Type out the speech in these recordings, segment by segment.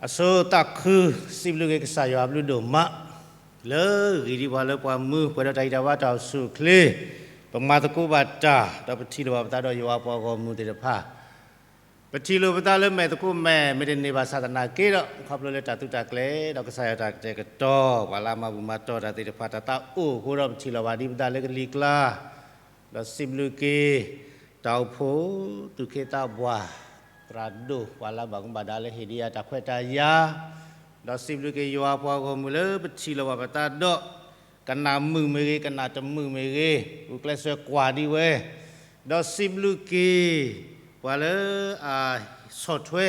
အဆိသးခု, စံးဘျုးက့ၤကစၢ်ယွၤအဘျုးဒိၣ်မး, လၢဂ့ၤဒံးပှၤလၢပှၤမူ ပှဲၤဒီးတၢ်ဂံၢ်တၢ်ဘါတၢ်အိၣ်ဆူၣ်အိၣ်ချ့, ပမၤသကိးဘၣ်တၢ် ဒီးပထံၣ်လိာ်ဘၣ်ပသးဒီးယွၤပှၤဂီၢ်မုၢ်သ့ၣ်တဖၣ်, ပထံၣ်လိာ်ပသးလၢမဲာ်သကိးမဲာ် မ့ၢ်တန့ၢ်ဘၣ်ဆၣ်သနာ်က့ဒီး ခီဖျိလၢတၢ်သုးတၢ်ကျဲၤ ဒီးကစၢ်ယွၤတၢ်ကတဲာ်ကတီၤ ပှၤလၢအမၤဘူၣ်မၤတီၢ်တၢ်သ့ၣ်တဖၣ် တၢ်သးအိၣ်အဃိဒီး ပထံၣ်လိာ်ဘၣ်ဒံးပသးလၢကလံၤကျါ ဒီးစံးဘျုးက့ၤ တၢ်အိၣ်ဖှိၣ်သူၣ်က့သးပှၢ် သရၣ်ဒိၣ် ပှၤလၢအဘၣ်မူဘၣ်ဒါလၢဟ့ၣ်ဒံးယၤတၢ်ခွဲးတၢ်ယာ်, ဒီးစံးဘျုးက့ၤယွၤပှၤဂီၢ်မုၢ်လၢပထံၣ်လိာ်ဘၣ်ပသးဒီး ကနၣ်မုာ်မ့ၢ်ဂ့ၤ ကနၣ်တမုာ်မ့ၢ်ဂ့ၤ ဂုာ်ကျဲးစၢးကွၢ်ဒံးဝဲ, ဒီးစံးဘျုးက့ၤ ပှၤလၢအဆီၣ်ထွဲ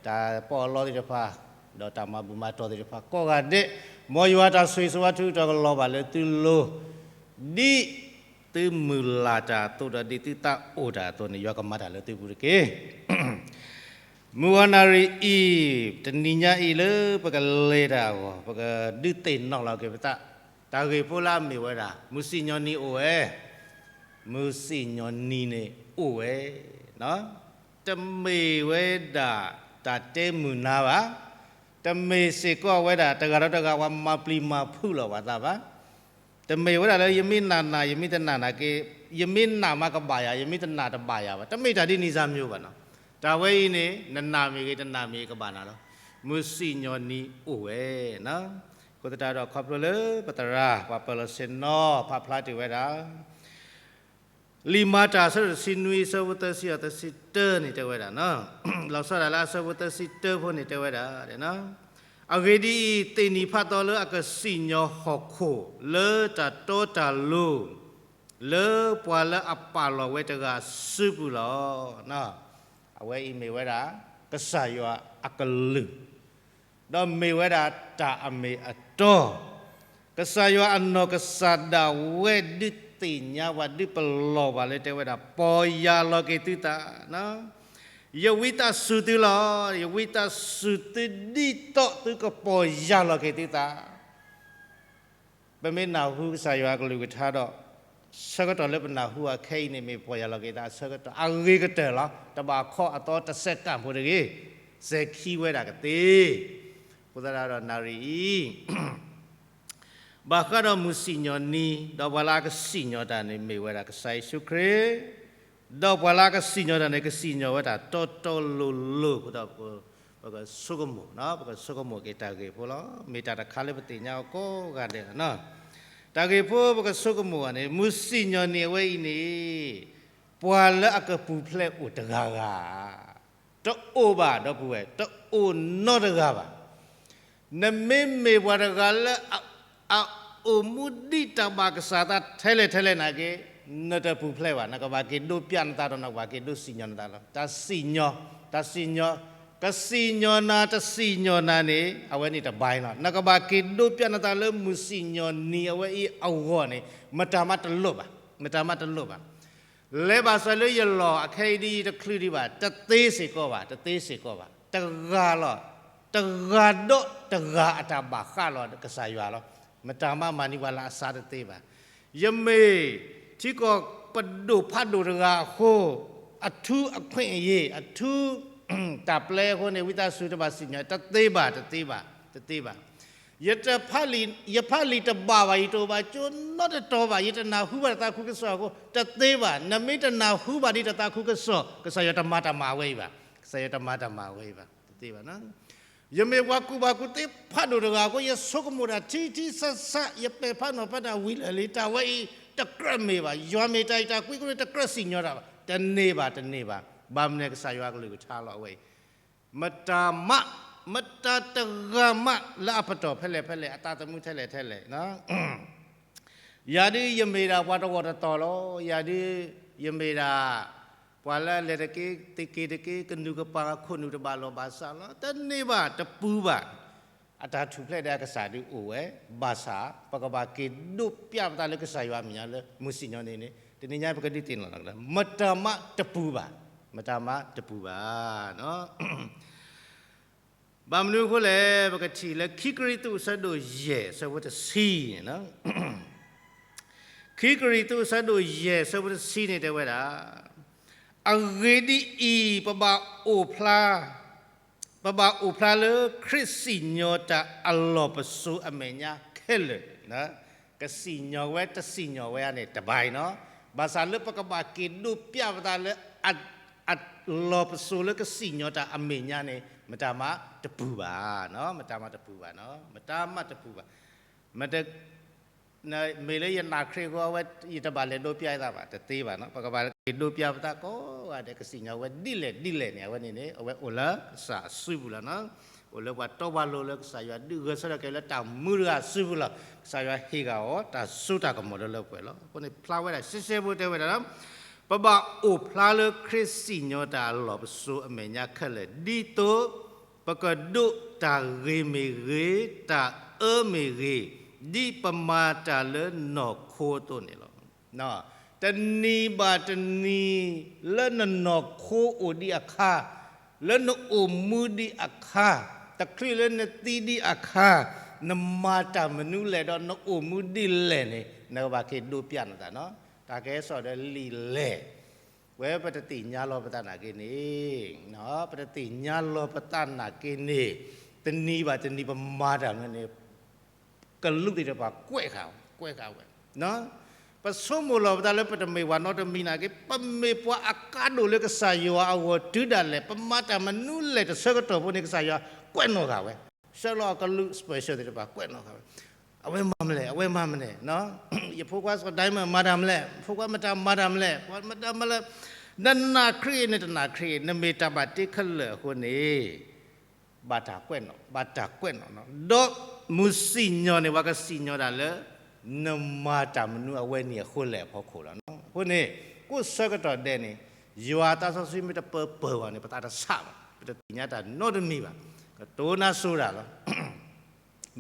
တၢ်ပီးအလီသ့ၣ်တဖၣ် ဒီးတၢ်မၤဘူၣ်မၤတီၢ်သ့ၣ်တဖၣ်ကိးဂၤဒဲး, မ်ယွၤတၢ်ဆိၣ်ဂ့ၤဆိၣ်ဝါထုးထီၣ်ကလီၤဘၣ်လၢသုလိၤ, ဒ်သုမုၢ်လၢ်တၢ်အသိးဒီးဒ်သုသးအိၣ်တၢ်အသိးန့ၣ် ယွၤကမၤတၢ်လၢသုပူၤတက့ၢ်. မုၢ်ဂီၤနၣ်ရံၣ်အံၤ တနံၤညါအံၤလၢပကလဲၤတၢ်အဂီၢ် ပကဒုးသ့ၣ်နီၣ်လီၤက့ၤပသး တၢ်ဂ့ၢ်ဖိလၢအမ့ၢ်ဝဲဒၣ် မုၢ်စံၣ်ညီၣ်နံၤအိၣ်ဝဲ, မုၢ်စံၣ်ညီၣ်နံၤန့ၣ်အိၣ်ဝဲ, တမ့ၢ်ဝဲဒၣ်တၢ်တဲမုာ်နၤဘၣ်, တမ့ၢ်စ့ၢ်ကီးဝဲဒၣ် တဂၤဒီးတဂၤပှၤမၤပျံၤမၤဖုးလီၤပှၤသးဘၣ်, တမ့ၢ်ဝဲဒၣ်လၢယမ့ၢ်နာ်နၤ ယမ့ၢ်တနာ်နၤက့, ယမ့ၢ်နာ်မးကဘၣ်ယၤ ယမ့ၢ်တနာ်တဘၣ်ယၤဘၣ်, တမ့ၢ်တၢ်ဒ်န့ၣ်စၢ်မံၤဘၣ်နီၤ, တၢ်ဝဲအံၤန့ၣ် နနာ်မ့ၢ်ဂ့ၤ တနာ်မ့ၢ်ဂ့ၤကဘၣ်နၤလီၤ, မုၢ်စံၣ်ညီၣ်နံၤအိၣ်ဝဲ, အဃိသတးဒီးခီဖျိလၢပသရၣ် ပှၤပၢၤလီၢ်ဆ့ၣ်နီၤ ပာ်ဖျါတ့ၢ်ဝဲဒၣ် လံာ်မၤတၢ်အဆၢဒိၣ်တဆံနွံ အဆၢဖိသၢဆံအီၤသၢဆံတၢန့ၣ်တဲဝဲဒၣ်, လီၤဆီဒၣ်လၢအဆၢဖိသၢဆံတၢဖိန့ၣ်တဲဝဲဒၣ်, အဂ့ၢ်ဒ်အံၤ, သ့ၣ်နံၤဖးသီလၢအကစံၣ်ညီၣ်ဟီၣ်ခိၣ်လၢတၢ်တီတၢ်လိၤ လၢပှၤလၢအပာ်လီၤဝဲတဂၤစုပူၤလီၤ. အဝဲအံၤမ့ၢ်ဝဲဒၣ် ကစၢ်ယွၤအကလုၢ် ဒီးမ့ၢ်ဝဲဒၣ်တၢ်အမ့ၢ်အတီ, ကစၢ်ယွၤအနီၢ်ကစၢ်ဒၣ်ဝဲဒုးသ့ၣ်ညါပှၤ ဒုးပလီၢ်ပှၤလၢတဲဝဲဒၣ် ပီၢ်ယၢ်လီၤက့ၤသုသး, ယဝံသးစူၤသုလီၤ, ယဝံသးစူၤသုဒ်သိးသုကပီၢ်ယၢ်လီၤက့ၤသုသး ပမ့ၢ်နၢ်ဟူကစၢ်ယွၤအကလုၢ်ကထါဒီး ဆၢကတီၢ်လၢပနၢ်ဟူအခဲအံၤန့ၣ် မ့ၢ်ပီၢ်ယၢ်လီၤက့ၤသးအဆၢကတီၢ် အဂ့ၤကတၢၢ်လီၤ. တဘၣ်ခီအသီတစဲးကၣ်ဖိတဂ့ၤ, စဲးခံဝဲဒၣ်ကသ့. အဃိသတးဒီးနၣ်ရံၣ်အံၤ ဘၣ်ဃးဒီးမုၢ်စံၣ်ညီၣ်နံၤ ဒီးပှၤလၢအကစံၣ်ညီၣ်တၢ်န့ၣ် မ့ၢ်ဝဲဒၣ်ကစၢ်ယ့ၣ်ၡူးခရံာ်, ဒီးပှၤလၢအကစံၣ်ညီၣ်တၢ်န့ၣ် ကစံၣ်ညီၣ်ဝဲဒၣ်တီတီလိၤလိၤအဃိဒီး ပကဆိကမိၣ်, ပကဆိကမိၣ်က့ၤတၢ်ဂ့ၢ်ဖိလီၤ. မ့ၢ်တၢ်တခါလၢပသ့ၣ်ညါအီၤကိးဂၤဒဲးလီၤ. တၢ်ဂ့ၢ်ဖိပကဆိကမိၣ်ဘၣ်န့ၣ် မုၢ်စံၣ်ညီၣ်နံၤအဝဲအံၤန့ၣ် ပှၤလၢအကပူၤဖျဲးအိၣ်တဂၤဂၤ တအိၣ်ဘၣ်ဒီပုၢ်ဝဲၢ် တအိၣ်နီတဂၤဘၣ်. နမ့မ့ၢ်ပှၤတဂၤလၢ အအိၣ်မူဒ်တၢ်ဘၣ်ကစၢ်သးထဲလဲၣ်ထဲလဲၣ်နာ်က့ နတပူၤဖျဲးဘၣ်. နကဘၣ်က့ၤဒိးပျးနသးဒီး နကဘၣ်က့ၤဒိးစံၣ်ညီၣ်နသးလီၤ. တၢ်စံၣ်ညီၣ်, တၢ်စံၣ်ညီၣ်, ကစံၣ်ညီၣ်နၤတစံၣ်ညီၣ်နၤန့ၣ် အဝဲန့ၣ်တဘၣ်လီၤ. နကဘၣ်က့ၤဒိးပျးနသးလၢမုၢ်စံၣ်ညီၣ်နံၤအဝဲအံၤအဂီၢ်န့ၣ် မတၤမးတလိၣ်ဘၣ်, မတၤမးတလိၣ်ဘၣ်. လဲၤဘၣ်စၢၤလၢယလီၢ်အခဲအံၤဒ်အံၤတချုးဒံးဘၣ်, တသ့စ့ၢ်ကီးဘၣ်, တသ့စ့ၢ်ကီးဘၣ်. တဂၤလီၤ, တဂၤဒီးတဂၤအတၢ်ဘၣ်ဃးလီၤကစၢ်ယွၤလီၤ. မတၤမးမၤန့ၢ်ပှၤလၢအစးတသ့ဘၣ်. ယမ့ၢ်ထံကီၢ်ပဒိၣ်ဖးဒိၣ်တဂၤအဃိ, အထူအခွင့်အရေး, အထူ တၢ်ပျဲအဃိန့ၣ် ဝံသးစူၤတဘၣ်စံၣ်ညီၣ်, တသ့ဘၣ်, တသ့ဘၣ်, တသ့ဘၣ်. ယတဖးလံာ်, ယဖးလံာ်တဘၣ်ဘၣ်, ယတအိၣ်ဘၣ်ကၠိနီတတီၤဘၣ်, ယတနၢ်ဟူဘၣ်တၢ်သးခုကစီၣ်အဃိ, တသ့ဘၣ်. နမ့ၢ်တနၢ်ဟူဘၣ်ဒ်တၢ်သးခုကစီၣ်, ကစၢ်ယွၤတမၤတၢ်မၤဝဲအံၤဘၣ်, ကစၢ်ယွၤတမၤတၢ်မၤဝဲအံၤဘၣ်, တသ့ဘၣ်. ယမ့ၢ်ပှၤကူၣ်ဘၣ်ကူၣ်သ့ဖးဒိၣ်တဂၤအဃိ ယဆိကမိၣ်တၢ်ထံထံဆးဆး, ယပဲာ်ဖးနီၢ်ဖးတၢ်ဝံၤလၢာ်လံ, တၢ်ဝဲအံၤတကြၢးမ့ၢ်ဘၣ်. ယွၤမ့ၢ်တၢ်အံၤတၢ်ကွံအဃိန့ၣ် တကြၢးစံၣ်ညီၣ်တၢ်ဘၣ်. တန့ၢ်ဘၣ်, တန့ၢ်ဘၣ်. ဘၣ်မနုၤလဲၣ် ကစၢ်ယွၤအကလုၢ်ကထါလီၤအဝဲအံၤ. မတၤမး, မတၤတဂၤမးလၢအပတီၢ်ဖဲလဲၣ်ဖဲလဲၣ်, အသးသမူထဲလဲၣ်ထဲလဲၣ် ယၤဒုးယမ့ၢ်ဒၣ်ပှၤတဝီၢ်တတီၤလီၤ. ယၤဒုးယမ့ၢ်ဒၣ် ပှၤလၢအလဲၤတက့ၢ်သက့ၢ်တက့ၢ်, ကနုာ်ကပၤခိၣ်နူာ်တဘၣ်လီၢ်ဘၣ်စးလီၤ. တန့ၢ်ဘၣ်, တပူၤဘၣ်. အတၢ်ထူၣ်ဖျဲးဒီးအကစၢ်ဒုးအိၣ်ဝဲ, ဘၣ်ဆၣ် ပကဘၣ်က့ၤဒိးပျးပသးလၢကစၢ်ယွၤအမဲာ်ညါလၢမုၢ်စံၣ်ညီၣ်နံၤန့ၣ်, တနံၤညါပကဒုးသ့ၣ်နီၣ်လီၤ, မတၤမးတပူၤဘၣ်, မတၤမးတပူၤဘၣ်. ဘၣ်မနုၤအဃိလဲၣ်, ပကထံၣ်လၢခံကရံၣ်သူးအဆၢဒိၣ်ယဲၢ်အဆၢဖိတဆံန့ၣ်, ခံကရံၣ်သူးအဆၢဒိၣ်ယဲၢ်အဆၢဖိတဆံန့ၣ်တဲဝဲဒၣ်, အဂ့ၢ်ဒ်အံၤ, ပဘၣ်အိၣ်ဖျါ ပဘၣ်အိၣ်ဖျါလၢခရံာ်စံၣ်ညီၣ်တၢ်အလီၢ်ပစိာ်အမဲာ်ညါခဲလၢာ်, ကစံၣ်ညီၣ်ဝဲတစံၣ်ညီၣ်ဝဲဧါန့ၣ် တဘၣ်အံၤနီၤ, ဘၣ်ဆၣ်လၢပကဘၣ်က့ၤဒိးပျးပသးလၢ အလီၢ်ပစိာ်လၢကစံၣ်ညီၣ်တၢ်အမဲာ်ညါန့ၣ် မတၤမးတပူၤဘၣ်, မတၤမးတပူၤဘၣ်, မတၤမးတပူၤဘၣ်, မတ မ့ၢ်လၢယနာ်ခရံာ်အဃိ အဝဲယတဘၣ်လဲၤဒိးပျးယသးဘၣ်, တသ့ဘၣ်နီၤ, ပကဘၣ်က့ၤဒိးပျးပသးကိးဂၤဒဲး ကစံၣ်ညီၣ်ဝဲဒ်လဲၣ်ဒ်လဲၣ်န့ၣ် အဝဲန့ၣ်န့ၣ် အဝဲအိၣ်လၢကစၢ်အစုပူၤလီၤနီၤ, အိၣ်လၢပှၤတီပှၤလိၤလၢကစၢ်ယွၤဒုးဂဲၤဆၢထၢၣ်က့ၤလၢတၢ်မူတဂၤအစုပူၤလီၤ, ကစၢ်ယွၤဟ့ၣ်ဂ့ၤအီၤတၢ်စိတၢ်ကမီၤဒီးလၢပှဲၤလီၤ. အဃိန့ၣ်ဖျါဝဲဒၣ်ရှဲရှဲဖိတဲဝဲဒၣ် ပဘၣ်အိၣ်ဖျါလၢခရံာ်စံၣ်ညီၣ်တၢ်အလီၢ်ပစိာ်အမဲာ်ညါခဲလၢာ် ဒ်သိး ပကဒိးတၢ်ဂ့ၤမ့ၢ်ဂ့ၤ, တၢ်အၢမ့ၢ်ဂ့ၤ, ဒ်ပမၤတၢ်လၢနီၢ်ခိအသိးန့ၣ်လီၤ. တနံၤဘၣ်တနံၤ လၢနနီၢ်ခိအိၣ်ဒံးအခါ, လၢနအိၣ်မူဒံးအခါ, တချုးလၢနသံဒံးအခါ, နမၤတၢ်မနုၤလဲၣ်ဒီးနအိၣ်မူဒ်လဲၣ်န့ၣ် နကဘၣ်က့ၤဒိးပျးနသးနီၤ, တၢ်ကဟဲစိာ်ဒီးလံာ်လဲၢ် ဝဲပတသ့ၣ်ညါလီၤပသးနာ်က့န့ၣ်, ပတသ့ၣ်ညါလီၤပသးနာ်က့န့ၣ်, တနံၤဘၣ်တနံၤပမၤတၢ်မနုၤန့ၣ်, ကလူးသ့ၣ်တဖၣ်ကွဲးဃာ်, ကွဲးဃာ်ဝဲ, ပဆိကမိၣ်လီၤပသးလၢပတမ့ၢ်ပှၤနီတမံၤနာ်က့, ပမ့ၢ်ပှၤအကါဒိၣ်လၢကစၢ်ယွၤအဂီၢ်တုၤဒၣ်လဲာ်, ပမၤတၢ်မနုၤလဲၣ်တဆၢကတီၢ်ဖိန့ၣ် ကစၢ်ယွၤကွဲးနီၣ်ဃာ်ဝဲ, ဆှၢလီၤအကလူး special သ့ၣ်တဖၣ်ကွဲးနီၣ်ဃာ်ဝဲ, အဝဲမၤမလဲၣ်, အဝဲမၤမလဲၣ် ယဖိခွါစီၤဒၣ်မၢၣ်မၤတၢ်မလဲၣ်, ဖိခွါမတၤမၤတၢ်မလဲၣ်, ပှၤမတၤမလဲၣ်, နနာ်ခရံာ်အံၤ နတနာ်ခရံာ်အံၤ နမ့ၢ်တၢ်ဘၣ်တ့ခဲလၢာ်အဃိန့ၣ်, ဘၣ်တၢ်ကွဲးနီၣ်, ဘၣ်တၢ်ကွဲးနီၣ်နီၤ, ဒီးမုၢ်စံၣ်ညီၣ်န့ၣ် ပှၤကစံၣ်ညီၣ်တၢ်လၢ နမၤတၢ်မနုၤအဝဲန့ၣ်အဃိလဲၣ်အဖီခိၣ်လီၤ. အဃိန့ၣ် ကိးဆၢကတီၢ်ဒဲးန့ၣ် ယွၤသးစီဆှံမ့ၢ်တပၢၤပၢၤဘၣ်န့ၣ် ပသးတဆးဘၣ်, ပတသ့ၣ်ညါတၢ်နီတမံၤဘၣ်, ကတိၤနါစိၤတၢ်လီၤ.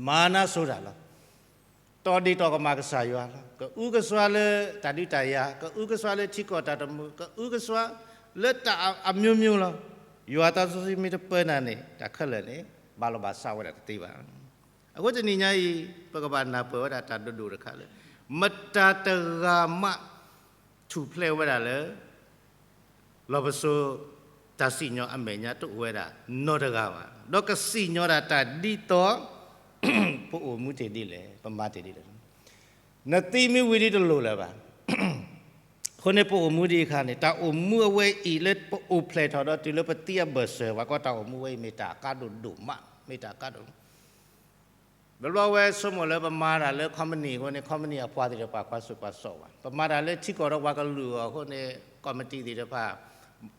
မၤနါစိၤတၢ်လီၤ. တီၢ်ဒ့ၣ်တီၢ်ကမၣ်ကစၢ်ယွၤလီၤ. ကအုကစွါလၢတၢ်ဒုးတၢ်ယၤ, ကအုကစွါလၢထံကီၢ်တၢ်တမုာ်, ကအုကစွါလၢတၢ်အမျိုးမျိုးလီၤ. ယွၤသးစီဆှံမ့ၢ်တပၢၤနၤန့ၣ် တၢ်ခဲလၢာ်န့ၣ် ဘၣ်လီၤဘၣ်စးဝဲဒၣ်တသ့ဘၣ်. အဃိတနံၤညါအံၤ ပကဘၣ်နၢ်ပၢၢ်ဝဲဒၣ်တၢ်ဒိၣ်ဒိၣ်တခါလၢ မတၤတဂၤမး ထူၣ်ဖျဲးဝဲဒၣ်လၢ လီၢ်ပစိာ် တၢ်စံၣ်ညီၣ်အမဲာ်ညါတအိၣ်ဝဲဒၣ်နီတဂၤဘၣ်. ဒီးကစံၣ်ညီၣ်ဒၣ်တၢ်ဒ်သိး ပအိၣ်မူတ့ၢ်ဒ်လဲၣ်, ပမၤတ့ၢ်ဒ်လဲၣ်. နသံမ့ၢ်ဝံၤဒ်တလိၣ်လၢၤဘၣ်. အဃိန့ၣ် ပအိၣ်မူဒ်အခါန့ၣ် တၢ်အိၣ်မူအဝဲအံၤလၢပအိၣ်ဖျဲၣ်ထီၣ်ဒီးတုၤလၢပသံအဘၢၣ်စၢၤ ပှၤကိးတၢ်အိၣ်မူဝဲအံၤ မ့ၢ်တၢ်အကါဒိၣ်ဒိၣ်မး, မ့ၢ်တၢ်အကါဒိၣ် ဘျီဘျီဝဲဆိကမိၣ်လၢပမၤတၢ်လၢ company အဃိန့ၣ် company အပှၤသ့ၣ်တဖၣ်ကွၢ်ဆူၣ်ကွၢ်စိးဝဲ, ပမၤတၢ်လၢထံကီၢ်ဒီးပှၤကလုာ်အဃိန့ၣ် committee သ့ၣ်တဖၣ်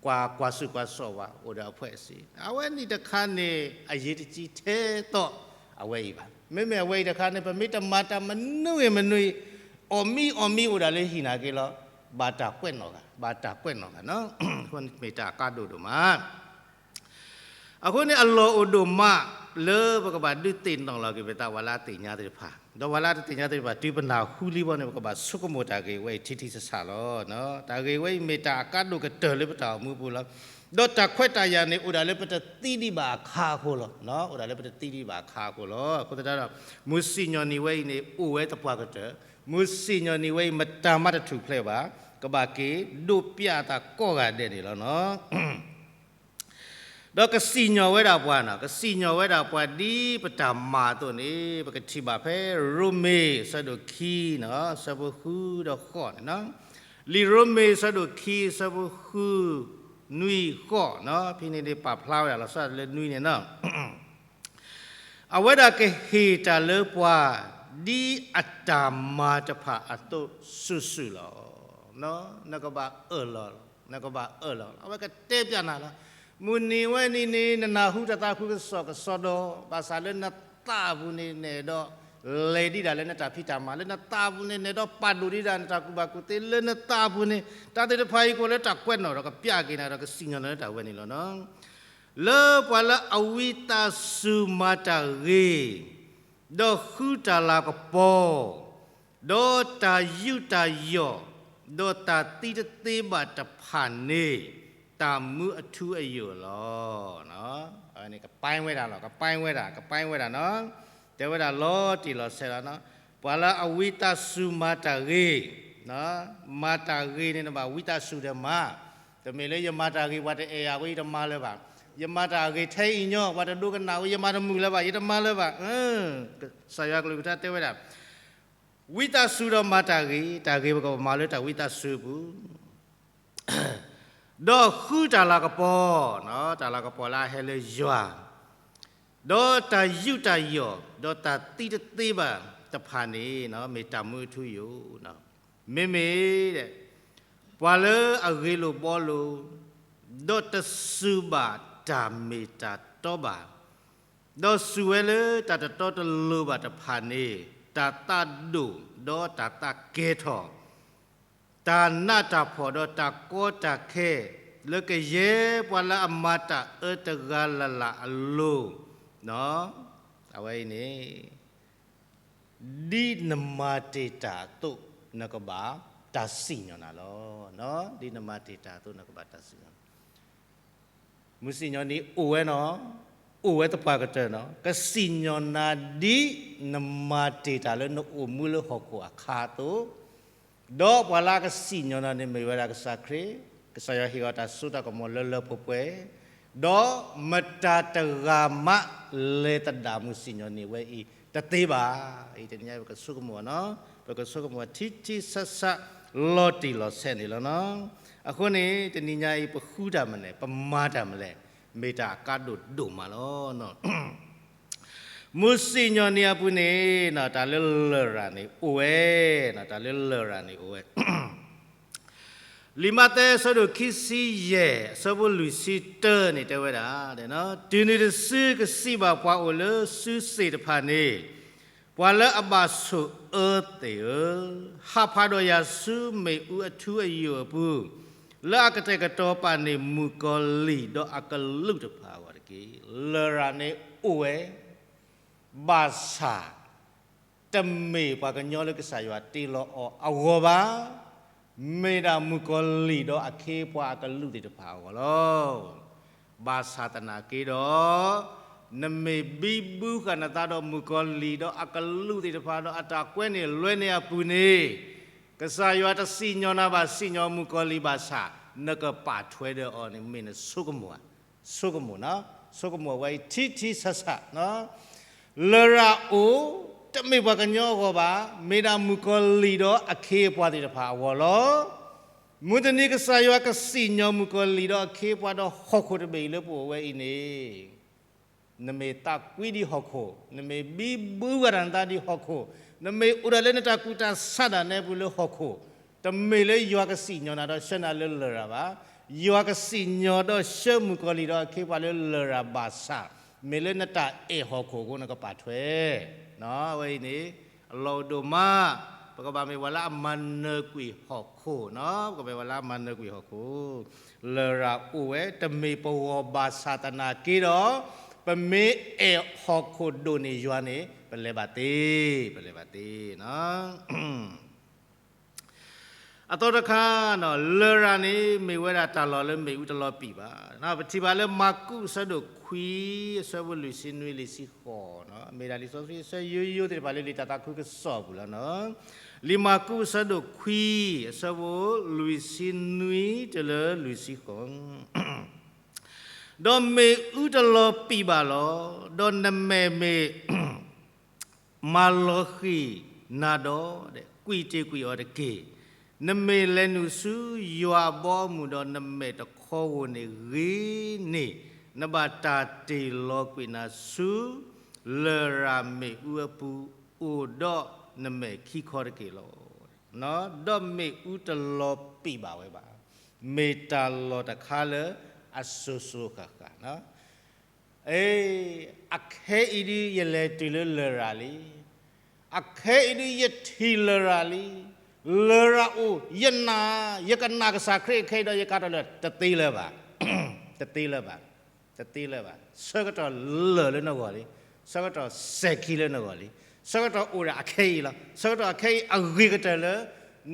ကွၢ်ကွၢ်ဆူၣ်ကွၢ်စိးဝဲ အိၣ်ဒီးအဖွဲ့အစည်း အဝဲန့ၣ်တခါန့ၣ် အရေးတကြီးထဲသိး အဝဲအံၤဘၣ်. မ့မ့ၢ်အဝဲအံၤတခါန့ၣ် ပမ့ၢ်တမၤတၢ်မနုၤဂ့ၤမနုၤအံၤ အီၣ်မံအီၣ်မံအိၣ်ဒၣ်လၢဟံၣ်နာ်က့လီၤ. ဘၣ်တၢ်ကွဲးနီၣ်ဂၤ, ဘၣ်တၢ်ကွဲးနီၣ်ဂၤနီၤ, အဃိန့ၣ်မ့ၢ်တၢ်အကါဒိၣ်ဒိၣ်မး အဃိန့ၣ် အလီၢ်အိၣ်ဒိၣ်မးလၢပကဘၣ်ဒုးသ့ၣ်နီၣ်လီၤက့ၤပသး ပှၤလၢအသ့ၣ်ညါသ့ၣ်တဖၣ်, ဒီးပှၤလၢအတသ့ၣ်ညါသ့ၣ်တဖၣ် တုၤပနၢ်ဟူလံဘၣ်န့ၣ် ပကဘၣ်ဆိကမိၣ်တၢ်ဂ့ၢ်ဝဲအံၤထံထံဆးဆးလီၤ. တၢ်ဂ့ၢ်ဝဲအံၤမ့ၢ်တၢ်အကါဒိၣ်ကတၢၢ်လၢပတၢ်အိၣ်မူပူၤလီၤ. ဒီးတၢ်ခွဲးတၢ်ယာ်န့ၣ် အိၣ်ဒၣ်လၢပတသံဒံးဘၣ်အခါအဃိလီၤ. အိၣ်ဒၣ်လၢပတသံဒံးဘၣ်အခါအဃိလီၤ. အဃိသတးဒီး မုၢ်စံၣ်ညီၣ်နံၤဝဲအံၤန့ၣ် အိၣ်ဝဲသပှၢ်ကတၢၢ်, မုၢ်စံၣ်ညီၣ်နံၤဝဲအံၤ မတၤမးတထူၣ်ဖျဲးဘၣ်, ကဘၣ်က့ၤဒိးပျးအသးကိးဂၤဒဲးန့ၣ်လီၤနီၤ. ဒီးကစံၣ်ညီၣ်ဝဲဒၣ်ပှၤနီၤ, ကစံၣ်ညီၣ်ဝဲဒၣ်ပှၤဒ်ပတၢ်မၤအသိးန့ၣ် ပကထံၣ်ဘၣ်ဖဲ ရိမ့ၤ ဆၢဒိၣ်ခံနီၤ, ဆၢဖိဃုဒီးဃိးန့ၣ်နီၤ, လံာ်ရိမ့ၤ ဆၢဒိၣ်ခံ ဆၢဖိဃု နွံ ဃိးနီၤ, ဖဲန့ၣ်န့ၣ် ပာ်ဖျါဝဲဒၣ်လီၤဆီဒၣ်တၢ်လၢနွံန့ၣ်နီၤ အဝဲဒၣ်ကဟ့ၣ်တၢ်လၢပှၤ ဒ်အတၢ်မၤတဖၣ်အသိးစုာ်စုာ်လီၤ. နကဘၣ်အၢၣ်လီၤ, နကဘၣ်အၢၣ်လီၤ, အဝဲကတဲပျးနၤလီၤ. မုၢ်နံၤဝဲန့ၣ်န့ၣ် နနၢ်ဟူတၢ်သးခုကစီၣ်ကစီဒီ, ဘၣ်ဆၣ်လၢနသးပူၤန့ၣ် နအဲၣ်ဒိး လဲၤဒံးဒၣ်လၢနတၢ်ဖံးတၢ်မၤ, လၢနသးပူၤန့ၣ် နအဲၣ်ဒိးပာ်ဒိၣ်ဒံးဒၣ်နတၢ်ကူၣ်ဘၣ်ကူၣ်သ့, လၢနသးပူၤန့ၣ် တၢ်သ့ၣ်တဖၣ်အံၤကအိၣ်လၢတၢ်ကွဲးနီၣ်ဒီးကပျးက့ၤနၤဒီးကစံၣ်ညီၣ်နၤလၢတၢ်ဝဲန့ၣ်လီၤနီၤ. လၢပှၤလၢအဝံသးစူၤမၤတၢ်ဂ့ၤ, ဒီးဃုတၢ်လၤကပီၤ, ဒီးတၢ်ယူးတၢ်ယီၣ်, ဒီးတၢ်သံတသ့ဘၣ်တဖၣ်န့ၣ် တၢ်မူအထူအယိာ်လီၤ. ကပာ်ဝဲဒၣ်လီၤ, ကပာ်ဝဲဒၣ်, ကပာ်ဝဲဒၣ်နီၤ, တဲဝဲဒၣ်လီၤတံၢ်လီၤဆဲးလီၤနီၤ. ပှၤလၢအဝံသးစူၤမၤတၢ်ဂ့ၤ, မၤတၢ်ဂ့ၤန့ၣ် နဘၣ်ဝံသးစူၤဒီးမၤ, တမ့ၢ်လၢယမၤတၢ်ဂ့ၤ ပှၤတအဲၣ်ယၤအဃိယတမၤလၢၤဘၣ်. ယမၤတၢ်အဂ့ၤထဲအံၤညီ, ပှၤတဒိကနၣ်ဝဲ, ယမၤတမုာ်လၢၤဘၣ်, ယတမၤလၢၤဘၣ်. ကစၢ်ယွၤကလုၢ်ကထါတဲဝဲဒၣ်, ဝံသးစူၤဒီးမၤတၢ်ဂ့ၤ, တၢ်ဂ့ၤပကမၤလၢတၢ်ဝံသးစူၤအပူၤ, ဒီးဃုတၢ်လၤကပီၤ, တၢ်လၤကပီၤလၢအဟဲလၢယွၤ, ဒီးတၢ်ယူးတၢ်ယီၣ်, ဒီးတၢ်သံတသ့ဘၣ်တဖၣ်န့ၣ် မ့ၢ်တၢ်မူအထူအယိာ်. မ့မ့ၢ် ပှၤလၢအဂ့ၤလိာ်ဘှီလိာ်, ဒီးတစူၢ်ဘၣ်တၢ်မ့ၢ်တၢ်တီဘၣ်, ဒီးစူၢ်ဝဲလၢတၢ်တတီတလိၤဘၣ်တဖၣ်န့ၣ်, တၢ်သးဒိၣ်, ဒီးတၢ်သးကဲၤထီၣ်, တၢ်နးတၢ်ဖှီၣ်, ဒီးတၢ်ကီတၢ်ခဲ, လၢကယဲၢ်ပှၤလၢအမၤတၢ်အၢတဂၤလၢ်လၢ်အလိၤ, အဝဲအံၤန့ၣ် ဒ်နမၤတ့ၢ်တၢ်အသိး နကဘၣ်တၢ်စံၣ်ညီၣ်နၤလီၤ. ဒ်နမၤတ့ၢ်တၢ်အသိး နကဘၣ်တၢ်စံၣ်ညီၣ်နၤ. မုၢ်စံၣ်ညီၣ်နံၤအိၣ်ဝဲနီၤ, အိၣ်ဝဲသပှၢ်ကတၢၢ်နီၤ, ကစံၣ်ညီၣ်နၤဒ်နမၤတ့ၢ်တၢ်လၢနအိၣ်မူလၢဟီၣ်ခိၣ်အခါအသိး, ဒီးပှၤလၢအကစံၣ်ညီၣ်နၤန့ၣ်မ့ၢ်ဝဲဒၣ်ကစၢ်ခရံာ်, ကစၢ်ယွၤဟ့ၣ်အီၤတၢ်စိတၢ်ကမီၤလၢလၢပှဲၤပှဲၤ, ဒီးမတၤတဂၤမးလဲၤသဒၣ်မုၢ်စံၣ်ညီၣ်နံၤဝဲအံၤတသ့ဘၣ်. အံၤတနံၤအံၤပကဆိကမိၣ်နီၤ, ပကဆိကမိၣ်ထံထံဆးဆးလီၤတံၢ်လီၤဆဲးန့ၣ်လီၤနီၤ. အဃိန့ၣ် တနံၤညါအံၤပဃုတၢ်မနုၤလဲၣ်, ပမၤတၢ်မနုၤလဲၣ်, မ့ၢ်တၢ်အကါဒိၣ်ဒိၣ်မးလီၤ. မုၢ်စံၣ်ညီၣ်နံၤအပူၤန့ၣ် တၢ်လၢလရာ်န့ၣ်အိၣ်ဝဲ, တၢ်လၢလရာ်န့ၣ်အိၣ်ဝဲ. လံာ်မးသဲအဆၢဒိၣ်ခံဆံယဲၢ် အဆၢဖိလွံၢ်ဆံတၢန့ၣ်တဲဝဲဒၣ်, တုၤနုၤတစုကစံးဘၣ်ပှၤအိၣ်လၢစုစ့ၣ်တဖၣ်န့ၣ်, ပှၤလၢအဘၣ်ဆိၣ်အၢသ့ၣ်ဧၢ, ဟးဖးဒီးယၤဆူမ့ၣ်အူအထူအယိာ်အပူၤ, လၢအကတဲာ်ကတီၤပာ်န့ၢ်မုၣ်ကီၤလံၢ်ဒီးအကလူးတဖၣ်အဂီၢ်တက့ၢ်. လရာ်န့ၣ်အိၣ်ဝဲ, ဘၣ်ဆၣ် တမ့ၢ်ပှၤကညီလၢကစၢ်ယွၤတ့လီၤအီၤအဂီၢ်ဘၣ်, မ့ၢ်ဒၣ်မုၣ်ကီၤလံၢ်ဒီးအခ့အပှၤအကလူးသ့ၣ်တဖၣ်အဂီၢ်လီၤ. ဘၣ်ဆၣ်သနာ်က့ဒီး, နမ့ၢ်ဘံဘူဃာ်နသးဒီးမုၣ်ကီၤလံၢ်ဒီးအကလူးသ့ၣ်တဖၣ်ဒီးအတၢ်ကွဲန့ၢ်လွဲန့ၢ်အပူၤန့ၣ်, ကစၢ်ယွၤတစံၣ်ညီၣ်နၤဘၣ်, စံၣ်ညီၣ်မုၣ်ကီၤလံၢ်ဘၣ်ဆၣ်, နကပာ်ထွဲဒီးအီၤန့ၣ် မ့ၢ်နဆိကမိၣ်ဧါ. ဆိကမိၣ်နီၤ, ဆိကမိၣ်ဝဲအံၤထံထံဆးဆး, လရာ်အိၣ်, တမ့ၢ်ပှၤကညီအဂီၢ်ဘၣ်, မ့ၢ်ဒၣ်မုၣ်ကီၤလံၢ်ဒီးအခ့အပှၤသ့ၣ်တဖၣ်အဂီၢ်လီၤ. မုၢ်တနံၤကစၢ်ယွၤကစံၣ်ညီၣ်မုၣ်ကီၤလံၢ်ဒီးအခ့အပှၤဒီးဟီၣ်ခိၣ်တဘ့ၣ်အံၤလၢပအိၣ်ဝဲအံၤန့ၣ်, နမ့ၢ်သးကွံဒ်ဟီၣ်ခိၣ်, နမ့ၢ်ဘံဘူဃာ်တၢ်နသးဒ်ဟီၣ်ခိၣ်, နမ့ၢ်အိၣ်ဒၣ်လၢနတၢ်ကူၣ်တၢ်ဆးဒၣ်နဲအပူၤလၢဟီၣ်ခိၣ်, တမ့ၢ်လၢယွၤကစံၣ်ညီၣ်နၤဒီးဆှၢနၤလၢလရာ်ဘၣ်. ယွၤကစံၣ်ညီၣ်ဒီးဆှၢမုၣ်ကီၤလံၢ်ဒီးအခ့အပှၤလၢလရာ်ဘၣ်ဆၣ်, မ့ၢ်လၢနတၢ်အဲၣ်ဟီၣ်ခိၣ်အဃိနကပာ်ထွဲ အဝဲအံၤန့ၣ် အလီၢ်အိၣ်ဒိၣ်မး, ပကဘၣ်မ့ၢ်ပှၤလၢအမၤနၢၤကွံာ်ဟီၣ်ခိၣ်နီၤ, ပကမ့ၢ်ပှၤလၢအမၤနၢၤကွံာ်ဟီၣ်ခိၣ်, လရာ်အိၣ်ဝဲတမ့ၢ်ပဂီၢ်ဘၣ်ဆၣ်သနာ်က့ဒီး, ပမ့ၢ်အဲၣ်ဟီၣ်ခိၣ်ဒိၣ်န့ၢ်ယွၤန့ၣ် ပလဲၤဘၣ်သ့, ပလဲၤဘၣ်သ့နီၤ. အသီတခါ, လရာ်န့ၣ် မ့ၢ်ဝဲဒၣ်တၢ်လီၢ်လၢမ့ၣ်အူတလီၤပံာ်ဘၣ်. ပထံၣ်ဘၣ်လၢမၢ်ကူးအဆၢဒိၣ်ခွံ, အဆၢဖိလွံၢ်ဆံနွံလွံၢ်ဆံဃိး, မ့ၢ်ဒၣ်လံာ်စီဆှံအဆၢယိယိသ့ၣ်တဖၣ်လၢလံာ်တၢ်သးခုကစီၣ်အပူၤလီၤ. လံာ်မၢ်ကူးအဆၢဒိၣ်ခွံ, အဆၢဖိလွံၢ်ဆံနွံတုၤလၢလွံၢ်ဆံဃိး, ဒီးမ့ၣ်အူတလီၤပံာ်ဘၣ်လီၤ. ဒီးနမဲာ်မ့ၢ် မၤလီၤဃံၤနၤဒီး, ကွံာ်တ့ၢ်ကွံာ်အီၤတက့ၢ်. နမ့ၢ်လဲၤနုာ်ဆူယွၤအဘီအမုၢ်ဒီးနမဲာ်တခီဧိၤန့ၣ်ဂ့ၤန့ၣ်, နဘၣ်တၢ်တ့ၢ်လီၤကွံာ်နၤဆူ လရာ်မ့ၣ်အူအပူၤအိၣ်ဒီးနမဲာ်ခံခီတက့ၢ်လီၤ. ဒီးမ့ၣ်အူတလီၤပံာ်ဘၣ်ဝဲဘၣ်. မ့ၢ်တၢ်လီၢ်တခါလၢအစိၤစိၤဃၣ်ဃၣ် အ့, အခဲအံၤဒုးယလဲၤတုၤလၢလရာ်လံ. အခဲအံၤဒုးယထံၣ်လရာ်လံ. လရာ်အိၣ်, ယနာ်, ယကနၣ်ကစၢ်ခရံာ်အခဲအံၤဒီးယကါထီၣ်လၢၤ, တသ့လၢၤဘၣ်, တသ့လၢၤဘၣ်, တသ့လၢၤဘၣ်. ဆၢကတီၢ်လၢာ်လၢနဂီၢ်လံ, ဆၢကတီၢ်စဲၤခံလၢနဂီၢ်လံ, ဆၢကတီၢ်အိၣ်ဒၣ်အခဲအံၤလီၤ. ဆၢကတီၢ်အခဲအံၤအဂ့ၤကတၢၢ်လၢ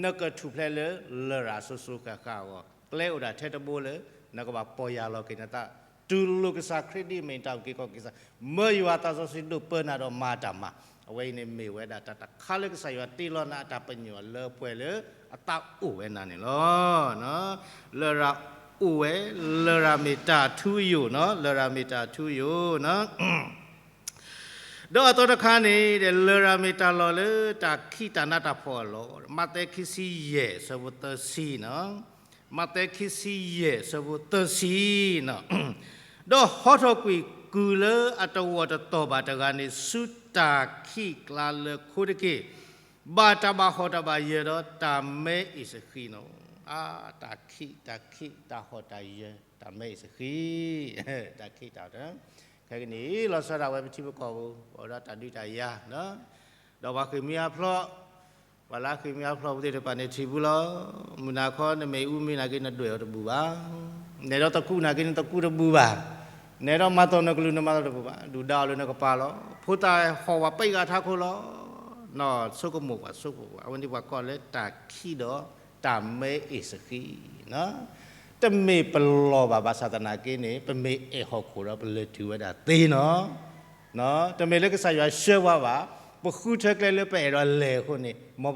နကထူၣ်ဖျဲးလၢလရာ်စိၤစိၤဃၣ်ဃၣ်အဂီၢ်, ကျဲအိၣ်ဒၣ်ထဲတဘိလၢ နကဘၣ်ပီၢ်ယၢ်လီၤက့ၤနသး, တူၢ်လိာ်ကစၢ်ခရံာ်ဒ်အမ့ၢ်တၢ်အုၣ်က့ၤခီၣ်က့ၤကစၢ်, မၢယွၤသးစီဆှံဒိးပၢနၤဒီးမၤတၢ်မၤ, အဝဲအံၤန့ၣ်မ့ၢ်ဝဲဒၣ်တၢ်တခါလၢကစၢ်ယွၤတ့လီၤနၤအတၢ်ပညိၣ်အလၢပှဲၤလၢအသးအိၣ်ဝဲနၤန့ၣ်လီၤ. လရာ် အိၣ်ဝဲ, လရာ်မ့ၢ်တၢ်အထူအယိာ်နီၤ, လရာ်မ့ၢ်တၢ်အထူအယိာ်နီၤ. ဒီးအသီတခါန့ၣ်ဒီး လရာ်မ့ၢ်တၢ်လီၢ်လၢတၢ်ခံးတၢ်နးတၢ်ဖှီၣ်အလီၢ်, မးသဲခံဆံယဲၢ်ဆၢဖိသၢဆံနီၤ, မးသဲခံဆံယဲၢ်ဆၢဖိသၢဆံနီၤ. ဒီးဟီထီၣ်ကွံာ်ကုၢ်လၢအတဝီၢ်တတီၢ်ဘၣ်တဂၤန့ၣ် ဆူတၢ်ခံးကျါလၢခိတက့ၢ်, ဘၣ်တၢ်ဘၣ်ဟီၣ်တၢ်ဘၣ်ယၢၤဒီးတၢ်မဲအ့ၣ်စဃံနီၤ. အါ, တၢ်ခံး, တၢ်ခံး, တၢ်ဟီၣ်တၢ်ယၢၤ, တၢ်မဲအ့ၣ်စဃံ, တၢ်ခံးတၢ်တၢ်, ခဲကနံၣ်အံၤ လီၤဆီဒၣ်ဝဲပထံပကီၢ်ပူၤ အိၣ်ဒီးတၢ်ဒုးတၢ်ယၤ, ဒီးပှၤဃ့ၢ်မှံဟးဖျိး, ပှၤလၢဃ့ၢ်မှံဟးဖျိးပူၤသ့ၣ်တဖၣ်န့ၣ်ထံၣ်ပူၤလီၤ. မုၢ်နၤခီနမ့ၢ်အူမ့ၢ်နာ်က့ နဒွဲၣ်အီၤတဘူၣ်ဘၣ်, နဲဒီးသကူးနာ်က့ နသကူးတဘူၣ်ဘၣ်, နဲဒီးမၤသီၣ်နကလုၢ် နမၤသီၣ်တဘူၣ်ဘၣ်, ဒုၣ်ဒါအီၤလၢနကပၤလီၤ. ဖိသၣ်ဟီၣ်ဝဲပှၤဂၤထးခိၣ်လီၤ. နီၢ်ဆိကမိၣ်ပှၤဆိကမိၣ်ပှၤ, အဝဲန့ၣ်ပှၤကိးလၢတၢ်ခံးဒီးတၢ်မဲအ့ၣ်စဃံ တမ့ၢ်ပလီၢ်ဘၣ်, ဘၣ်ဆၣ်သနာ်က့န့ၣ် ပမ့ၢ်အဲၣ်ဟီၣ်ခိၣ်ဒီးပလဲၤတုၤဝဲဒၣ်သ့နီၤ. တမ့ၢ်လၢကစၢ်ယွၤဆှၢပှၤဘၣ်, ပဃုထၢကျဲလၢပအဲၣ်ဒိးလဲၤအဃိန့ၣ် မ်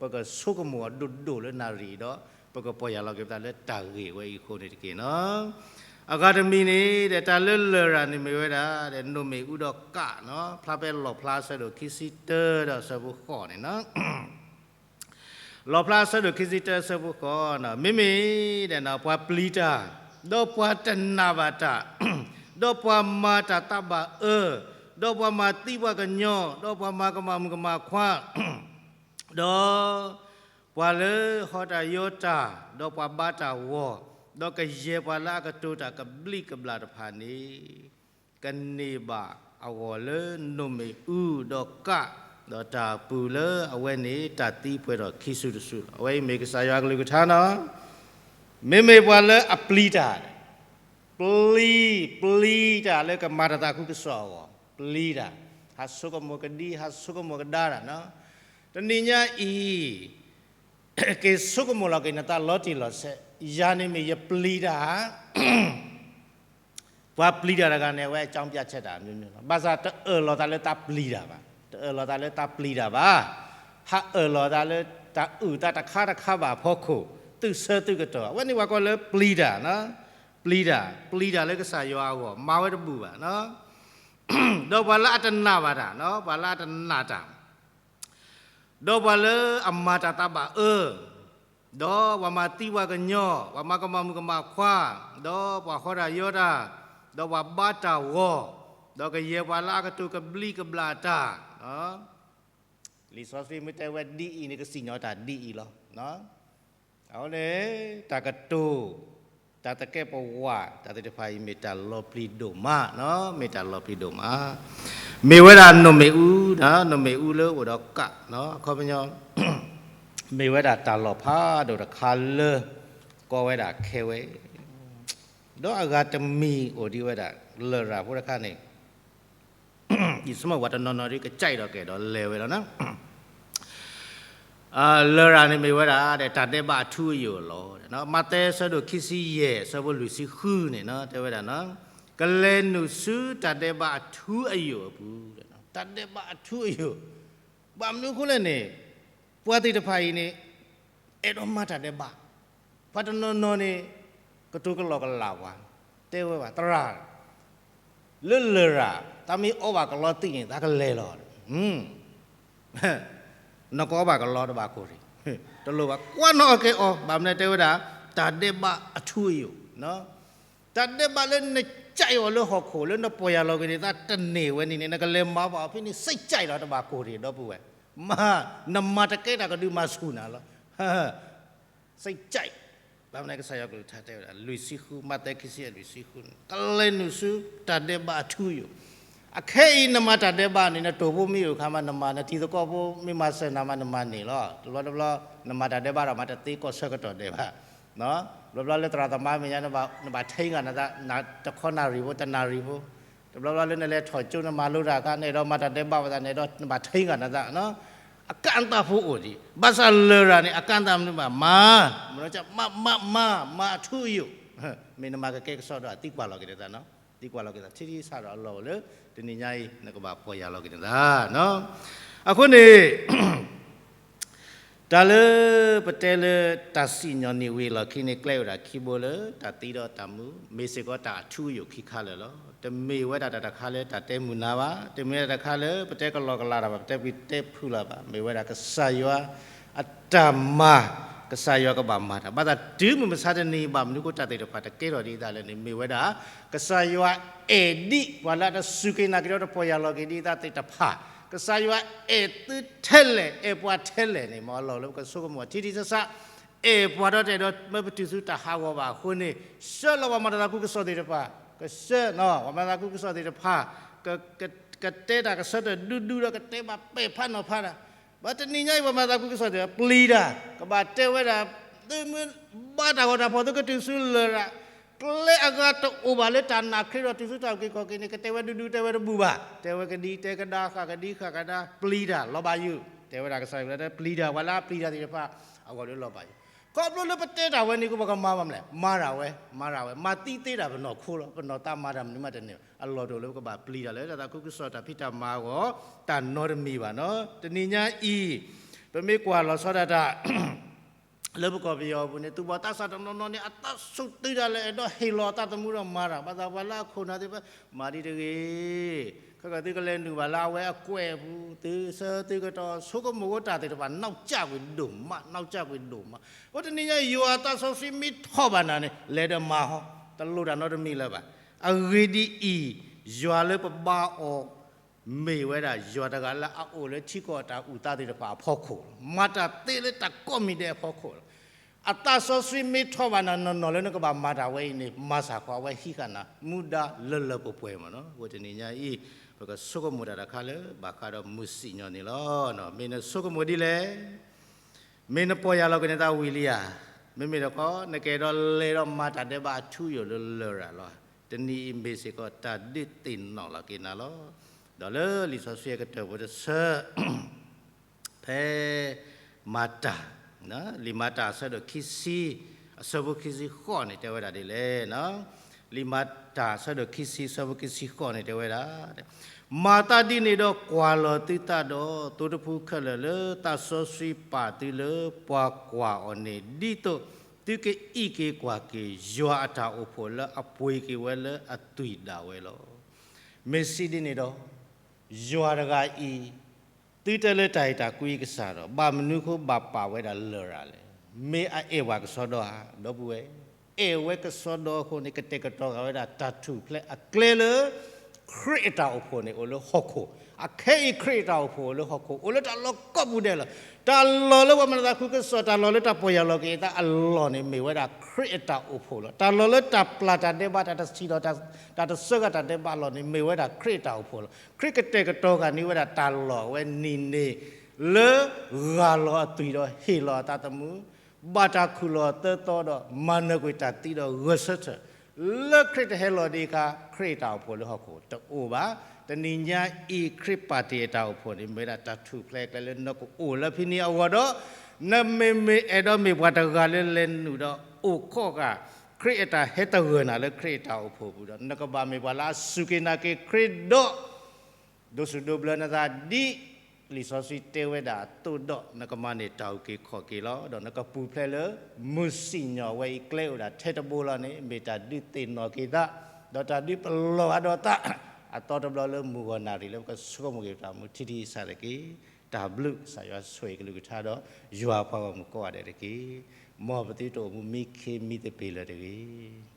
ပကဆိကမိၣ်အီၤဒိၣ်ဒိၣ်လၢနၣ်ရံၣ်ဒီး ပကပီၢ်ယၢ်လီၤက့ၤပသးလၢတၢ်ဂ့ၢ်ဝဲအံၤအဃိန့ၣ်တက့ၢ်နီၤ. အဂၤတမံၤန့ၣ်ဒီး တၢ်လၢလရာ်န့ၣ်မ့ၢ်ဝဲဒၣ်ဒီး နိၣ်မ့ၣ်အူဒီးကးနီၤ, ဖျါဖဲလီၣ်ဖျါအဆၢဒိၣ်ခံဆံတၢဒီးအဆၢဖိဃိးန့ၣ်နီၤ. လီၣ်ဖျါအဆၢဒိၣ်ခံဆံတၢအဆၢဖိဃိးနီၤ, မ့မ့ၢ်ဒီး ပှၤပျံၤတၢ်, ဒီးပှၤတနာ်ဘၣ်တၢ်, ဒီးပှၤမၤတၢ်သးဘၣ်အၢ, ဒီးပှၤမၤသံပှၤကညီ, ဒီးပှၤမၤကမၣ်မုၣ်ကမၣ်ခွါ, ဒီးပှၤလၢဟီၣ်တၢ်ယီတၢ်, ဒီးပှၤဘါတၢ်ဂီၤ, ဒီးကယဲၢ်ပှၤလၢအကတိၤတၢ်ကဘျံးကဘျၣ်တဖၣ်န့ၣ် ကန့ၢ်ဘၣ်အဂီၢ်လၢနိၣ်မ့ၣ်အူဒီးကး, ဒီးတၢ်အပူၤလၢအဝဲန့ၣ် တၢ်သံပှဲၤထီၣ်ခံစုတစုလီၤ. အဝဲအံၤမ့ၢ်ကစၢ်ယွၤအကလုၢ်ကထါနီၤ. မ့မ့ၢ်ပှၤလၢအပျံၤတၢ်, ပျံၤ, ပျံၤတၢ်လၢကမၤတၢ်သးခုကစီၣ်အဂီၢ်, ပျံၤတၢ်, ဟးဆိကမိၣ်ကဒံ, ဟးဆိကမိၣ်ကဒါတၢ်နီၤ. တနံၤညါအံၤ က့ၤဆိကမိၣ်လီၤက့ၤနသးလီၤတံၢ်လီၤဆဲး, ယၤန့ၣ်မ့ၢ်ယပျံၤတၢ်ဧါ. ပှၤပျံၤတၢ်တဂၤန့ၣ် အဝဲအကြောင်းပြချက်တၢ် မျိုးမျိုးလီၤ. ဘၣ်ဆၣ်တအၢၣ်လီၤသးလၢသးပျံၤတၢ်ဘၣ်, တအၢၣ်လီၤသးလၢသးပျံၤတၢ်ဘၣ်, ဟးအၢၣ်လီၤသးလၢတၢ်အုၣ်သးတခါတခါဘၣ်အဖီခိၣ်, သုးဆၢသုးကတီၢ်, အဝဲန့ၣ်ပှၤကိးလၢပျံၤတၢ်, ပျံၤတၢ်, ပျံၤတၢ်လၢကစၢ်ယွၤအဂီၢ် မၤဝဲတဘူၣ်ဘၣ် ဒီးပှၤလၢအတနာ်ဘၣ်တၢ်, ပှၤလၢအတနာ်တၢ်, ဒီးပှၤလၢအမၤတၢ်သးဘၣ်အၢ, ဒီးပှၤမၤသံပှၤကညီ, ပှၤမၤကမၣ်မုၣ်ကမၣ်ခွါ, ဒီးပှၤဟီၣ်တၢ်ယီတၢ်, ဒီးပှၤဘါတၢ်ဂီၤ, ဒီးကယဲၢ်ပှၤလၢအကတိၤကဘျံးကဘျၣ်တၢ်, လံာ်စီဆှံမ့ၢ်တဲဝဲဒ်အံၤန့ၣ် ကစံၣ်ညီၣ်တၢ်ဒ်အံၤလီၤ. အဃိန့ၣ် တၢ်ကတိၤ, တၢ်သကဲးပဝး တၢ်သ့ၣ်တဖၣ်အံၤ မ့ၢ်တၢ်လီၤပျံၤဒိၣ်မး, မ့ၢ်တၢ်လီၤပျံၤဒိၣ်မး, မ့ၢ်ဝဲဒၣ်နိၣ်မ့ၣ်အူ, နိၣ်မ့ၣ်အူလၢအိၣ်ဒီးကး, အခီပညီ မ့ၢ်ဝဲဒၣ်တၢ်လီၢ်ဖးဒိၣ်တခါလၢ ကိးဝဲဒၣ်ခဲဝဲ, ဒီးအဂၤတမံၤအိၣ်ဒံးဝဲဒၣ် လရာ်ဖိတခါန့ၣ် ယဆိကမိၣ်ပှၤတနီၤနီၤဒ်ကစဲးဒီးကဲဒီးလဲၤဝဲလီၤနီၤ. လရာ်န့ၣ်မ့ၢ်ဝဲဒၣ်ဒီး တၢ်ဒဲးဘးအထူအယိာ်လီၤ. မးသဲအဆၢဒိၣ်ခံဆံယဲၢ် အဆၢဖိလွံၢ်ဆံဃုန့ၣ် တဲဝဲဒၣ်, ကလဲၤနုာ်ဆူတၢ်ဒဲးဘးအထူအယိာ်အပူၤ, တၢ်ဒဲးဘးအထူအယိာ်, ဘၣ်မနုၤအဃိလဲၣ်န့ၣ် ပှၤသ့ၣ်တဖၣ်အံၤန့ၣ် အဲၣ်ဒိးမၤတၢ်ဒဲးဘး, ပှၤတနီၤနီၤန့ၣ် ကတိၤကလီကလးပှၤ, တဲဝဲဘၣ် သရၣ် လၢလရာ် သးမ့ၢ်အီဘၣ်ကလီသံးန့ၣ် သးကလဲၤလီၤ. နကအီဘၣ်ကလီတဘၣ်ကိၢ်ရံၣ်, တလိၣ်ဘၣ် ကွၢ်နီၣ်အီၣ်ကဲအီ, ဘၣ်မနုၤတဲဝဲဒၣ် တၢ်ဒဲးဘးအထူအယိာ်, တၢ်ဒဲးဘးလၢနစဲးအီၤလၢဟီၣ်ခိၣ် လၢနပီၢ်ယၢ်လီၤက့ၤန့ၣ် သးတန့ၢ်ဝဲန့ၣ်န့ၣ် နကလဲၤမၤဘၣ်အီၤဖဲန့ၣ် စ့ၢ်ကီးလီၤတဘၣ်ကိၢ်ရံၣ် ဒီပုၢ်ဝဲၢ်, မၤ, နမၤတကဲတၢ်ကဒုးမၤဆူၣ်နၤလီၤ. စ့ၢ်ကီး, ဘၣ်မနုၤကစၢ်ယွၤကလုၢ်ကထါတဲဝဲဒၣ် လွံၢ်ဆံဃု, မးသဲခံဆံယဲၢ်လွံၢ်ဆံဃုန့ၣ် ကလဲၤနုာ်ဆူတၢ်ဒဲးဘးအထူအယိာ်, အခဲအံၤနမၤတၢ်ဒဲးဘးန့ၣ် နတိၢ်ဖိမ့ၢ်အိၣ်အခါမး နမၤ, နတံၤသကိးဖိမ့ၢ်မၤစၢၤနၤမး နမၤန့ၢ်လီၤ. တဘျီတဘျီ နမၤတၢ်ဒဲးဘးဒီး မၤတသ့ကီၢ်ဆၢကတီၢ်ဒဲးဘး, ဘျီဘျီလၢသရၣ်သမါမဲာ်ညါ နဘၣ်ထံဂၤနသး တခီနၣ်ရံၣ်ဖိ တနၣ်ရံၣ်ဖိ, တဘျီဘျီလၢနလဲၤထီၣ်ကၠိ နမၤလိတၢ်အခါ နအဲၣ်ဒိးမၤတၢ်ဒဲးဘးဘၣ်သး နအဲၣ်ဒိးနဘၣ်ထံဂၤနသး, အကန့်အသတ်ဖိအိၣ်ဒံး, ဘၣ်ဆၣ်လရာ်န့ၣ် အကန့်အသတ်မနုၤဘၣ် မၤ, မ့ၢ်မၤ မၤ မၤအထူအယိာ်, မ့ၢ်နမၤကကဲကစီဒီး သံကွၢ်လီၤက့ၤနသး, သံကွၢ်လီၤက့ၤသး ထံထံဆးဒီးအလီၢ်အိၣ်လၢ တနံၤညါအံၤ နကဘၣ်ပီၢ်ယၢ်လီၤက့ၤနသး, အဃိန့ၣ် တၢ်လၢပတဲလၢတၢ်စံၣ်ညီၣ်န့ၢ်ဝံၤအလီၢ်ခံန့ၣ် ကျဲအိၣ်ဒၣ်ခံဘိလၢ တၢ်သံဒီးတၢ်မူ, မ့ၢ်စ့ၢ်ကီးတၢ်အထူအယိာ်ခံခါလၢာ်လီၤ. တမ့ၢ်ဝဲဒၣ်တၢ်တခါလၢတၢ်တဲမုာ်နၤဘၣ်, တမ့ၢ်ဝဲဒၣ်တၢ်တခါလၢပတဲကလီကလီတၢ်ဘၣ်, ပတဲပှ့ၤတဲဖုးလၢ်ဘၣ်, မ့ၢ်ဝဲဒၣ်ကစၢ်ယွၤအတၢ်မၤ, ကစၢ်ယွၤကဘၣ်မၤတၢ်, ဘၣ်ဆၣ်တုၤမုၢ်မဆါတနံၤ ဘၣ်မနုၤဃိတၢ်သ့ၣ်တဖၣ်တကဲထီၣ်ဒ်အံၤသးလဲၣ်န့ၣ် မ့ၢ်ဝဲဒၣ် ကစၢ်ယွၤအဲၣ်ဒံးပှၤလၢအတစူၢ်က့ၤနာ်က့ၤဒီးတပီၢ်ယၢ်လီၤက့ၤဒ်အံၤသးသ့ၣ်တဖၣ်, ကစၢ်ယွၤအဲၣ်သုထဲလဲၣ်, အဲၣ်ပှၤထဲလဲၣ်န့ၣ် မ်အလီၢ်လၢပကဆိကမိၣ်ထံထံဆးဆး, အဲၣ်ပှၤဒီးတအဲၣ်ဒိးမၢပတုာ်ဆူတၢ်ဟးဂီၤဘၣ်အဃိန့ၣ်, ဆှၢလီၤပှၤမၤတၢ်သးခုကစီၣ်သ့ၣ်တဖၣ်, ကဆှၢနီၤ ပှၤမၤတၢ်သးခုကစီၣ်သ့ၣ်တဖၣ်, ကတဲတၢ်ကဆၢထၢၣ်ဒူဒူဒီးကတဲဘၣ်ပဲာ်ဖးနီၤဖးတၢ်, ဘၣ်တနံၤညါအံၤ ပှၤမၤသးခုကစီၣ်သ့ၣ်တဖၣ် ပျံၤတၢ်, ကဘၣ်တဲဝဲဒၣ် သုမ့ၢ်ဘါတၢ်ဂီၤတၢ်ဖီၣ် သုကတုၤဆူလရာ်, ကျဲအဂၤတအိၣ်ဘၣ်လၢတၢ်နာ်ခရံာ်ဒီးတုၤဆူတၢ်အုၣ်က့ၤခီၣ်က့ၤန့ၣ် ကတဲဝဲဒူဒူတဲဝဲတဘူၣ်ဘၣ်, တဲဝဲကဒံတဲကဒါ ဃၣ်ကဒံဃၣ်ကဒါ ပျံၤတၢ်လီၤဘၣ်ယုၢ်, တဲဝဲဒၣ်ကစၢ်ယွၤတဲပျံၤတၢ်, ပှၤလၢအပျံၤတၢ်သ့ၣ်တဖၣ် အဂီၢ်ဒ်လီၤဘၣ်ယုၢ်, ခီဖျိလၢပတဲတၢ်ဝဲန့ၣ် ပကမၤဘၣ်မနုၤလဲၣ်, မၤတၢ်ဝဲ, မၤတၢ်ဝဲ, မၤသံသ့တၢ်ပနီၢ်ခိလီၤ, ပနီၢ်သးမၤတၢ်မနုၤမးတန့ၢ်, အလီၢ်တအိၣ်လၢပကဘၣ်ပျံၤတၢ်လၢ တၢ်သးခုကစီၣ်တၢ်ဖံးတၢ်မၤအဂီၢ် တၢ်နီတမံၤဘၣ်နီၤ, တနံၤညါအံၤ ပမ့ၢ်ကွၢ်လီၤဆီဒၣ်တၢ် လၢပကီၢ်ပယီၤအပူၤန့ၣ် သူၣ်ဘီၣ်သးစၢ်တနီၤနီၤန့ၣ် အသးဆူၣ်တုၤဒၣ်လဲာ် အဲၣ်ဒိးဟ့ၣ်လီၤအသးသမူဒီးမၤတၢ်, ဘၣ်ဆၣ်ပှၤလၢအခိၣ်နၢ်သ့ၣ်တဖၣ် မၤဒ်တဂ့ၤ, ခဲကီးသုကလဲၤနုာ်ဘၣ်လၢအဝဲအကွဲၢ်အပူၤ, သုဆၢသုကတီၢ်ဆိကမိၣ်ဝဲတၢ်သ့ၣ်တဖၣ် နောက်ကျကွံာ်ဒိၣ်မး, နောက်ကျကွံာ်ဒိၣ်မး, အဃိတနံၤညါ ယွၤအသးစီဆှံမ့ၢ်ထီၣ်ဘၣ်နၤန့ၣ် လဲၤဒီးမၤဟီ, တလိၣ်တၢ်နီတမံၤလၢၤဘၣ်. အဂ့ၢ်ဒ်အံၤ, ယွၤလၢပဘါအီၤ မ့ၢ်ဝဲဒၣ်ယွၤတဂၤလၢအအိၣ်လၢထံကီၢ်အတၢ်အုၣ်သးသ့ၣ်တဖၣ်အဖီခိၣ်လီၤ. မၤတၢ်သ့လၢတၢ်ကိးမံၤဒဲးအဖီခိၣ်လီၤ. အသးစီဆှံမ့ၢ်ထီၣ်ဘၣ်နၤနီၢ်နီၢ်လၢနကဘၣ်မၤတၢ်ဝဲအံၤန့ၣ် မၤစၢ်ဃီအဝဲဟံးဃာ်နၤ မူဒါလၢလၢပှဲၤပှဲၤမးနီၤ. အဃိတနံၤညါအံၤ ပကဆိကမိၣ်တၢ်တခါလၢ ဘၣ်ဃးဒီးမုၢ်စံၣ်ညီၣ်န့ၣ်လီၤ. မ့ၢ်နဆိကမိၣ်ဒ်လဲၣ် မ့ၢ်နပီၢ်ယၢ်လီၤက့ၤနသးဝံၤလံဧါ, မ့မ့ၢ်တခီ နကအဲၣ်ဒိးလဲၤဒီးမၤတၢ်ဒဲးဘးအထူအယိာ်လၢလရာ်လီၤ. တနံၤအံၤမ့ၢ်စ့ၢ်ကီးတၢ်ဒုးသ့ၣ်နီၣ်လီၤက့ၤနၤလီၤ. ဒီးလၢလံာ်စီဆှံအကတၢၢ်ဖိတဆၢ ဖဲမၤတၢ်, လံာ်မၤတၢ်အဆၢဒိၣ်ခံဆံ အဆၢဖိခံဆံဃိးန့ၣ် တဲဝဲဒၣ်ဒ်လဲၣ်. လံာ်မၤတၢ်အဆၢဒိၣ်ခံဆံ အဆၢဖိခံဆံဃိးန့ၣ် တဲဝဲဒၣ် မၤသးဒ်န့ၣ်ဒီးကွၢ်လီၤသုသးဒီး သိတဖုခဲလၢာ်လၢသးစီဆှံပာ်သုလၢပှၤကွၢ်အီၤန့ၣ် ဒ်သိးသုကအံးက့ၤကွၢ်က့ၤ ယွၤအတၢ်အိၣ်ဖှိၣ်လၢအပှ့ၤက့ၤဝဲလၢအသွံၣ်ဒၣ်ဝဲလီၤ. မ့ၢ်စံးဒ်န့ၣ်ဒီး ယွၤတဂၤအံၤ သုတဲလၢတၢ်အဲၣ်တၢ်ကွံကစၢ်ဒီး ဘၣ်မနုၤဃိဘၣ်ပာ်ဝဲဒၣ်လရာ်လဲၣ်. မ့ၢ်အအဲၣ်ပှၤကစီဒီဧါ, ဒီပုၢ်ဝဲၢ်, အဲၣ်ဝဲကစီဒီအဃိန့ၣ် ကတဲာ်ကတီၤဃာ်ဝဲဒၣ်တၢ်ထူၣ်ဖျဲးအကျဲလၢ ခရံာ်အတၢ်အိၣ်ဖှိၣ်န့ၣ် အိၣ်လၢဟီၣ်ခိၣ်, အခဲအံၤခရံာ်အတၢ်အိၣ်ဖှိၣ်အိၣ်လၢဟီၣ်ခိၣ်, အိၣ်လၢတၢ်လီၢ်ကိးပူၤဒဲးလီၤ. တၢ်လီၢ်လၢပှၤမၤသးခုကစီၣ် တၢ်လီၢ်လၢတၢ်ပီၢ်ယၢ်လီၤက့ၤအသးအလီၢ်န့ၣ် မ့ၢ်ဝဲဒၣ်ခရံာ်အတၢ်အိၣ်ဖှိၣ်လီၤ. တၢ်လီၢ်လၢတၢ်ပျၢ်တၢ်ဒဲးဘး တၢ်တဆံးဒီး တၢ်တဆၢဂၤတၢ်ဒဲးဘးအလီၢ်န့ၣ် မ့ၢ်ဝဲဒၣ်ခရံာ်အတၢ်အိၣ်ဖှိၣ်လီၤ. ခရံာ်ကတဲာ်ကတီၤဃာ်န့ၢ်ဝဲဒၣ်တၢ်လီၢ်အဝဲန့ၣ်န့ၣ် လၢဂၢ်လီၤအသွံၣ်ဒီးဟ့ၣ်လီၤအသးသမူ, ဘၣ်တၢ်ခူၣ်လီၤအသၢသီဒီး မၤနၢၤကွံာ်တၢ်သံဒီးဂဲၤဆၢထၢၣ်, လၢခရံာ်တဟဲလီၤဒံးအခါ ခရံာ်အတၢ်အိၣ်ဖှိၣ်လၢဟီၣ်ခိၣ်တအိၣ်ဘၣ်. တနံၤညါအံၤ ခရံာ်ပာ်တ့ၢ်အတၢ်အိၣ်ဖှိၣ်န့ၣ် မ့ၢ်ဝဲဒၣ်တၢ်ထူၣ်ဖျဲးအကျဲလၢနကအိၣ်လၢဖဲန့ၣ်အဂီၢ်ဒီး နမ့မ့ၢ်အဲၣ်ဒိးမ့ၢ်ပှၤတဂၤလၢလဲၤနုာ်ဒီးအိၣ်ခိးဃာ် ခရံာ်အတၢ်ဟဲသဂၢၢ်နၤလၢခရံာ်အတၢ်အိၣ်ဖှိၣ်ပူၤဒီး နကဘၣ်မ့ၢ်ပှၤလၢအစူၢ်က့ၤနာ်က့ၤခရံာ်ဒီး ဒိးစူၣ်ဒိးဘျၢနသးဒ်လံာ်စီဆှံတဲဝဲဒၣ်အသိးဒီး နကမၤန့ၢ်တၢ်အုၣ်က့ၤခီၣ်က့ၤလီၤ. ဒီးနကပူၤဖျဲးလၢ မုၢ်စံၣ်ညီၣ်ဝဲအံၤကျဲအိၣ်ဒၣ်ထဲတဘိလီၤန့ၣ် မ့ၢ်တၢ်ဒုးသ့ၣ်နီၣ်က့ၤသး, ဒီးတၢ်ဒုးပလီၢ်အါဒီးသး အသီတဘျီလၢမုၢ်ဂီၤနၣ်ရံၣ်လၢပကဆိကမိၣ်က့ၤပတၢ်မူထံထံဆးဆးတက့ၢ်. တၢ်ဘျုးကစၢ်ယွၤဆိၣ်ဂ့ၤကလုၢ်ကထါဒီး ယွၤပှၤဂီၢ်မုၢ်ကိးဂၤဒဲးတက့ၢ်. မ်ပသုတအိၣ်မူမံခ့မံသပ့ၤလၢၤတဂ့ၤ.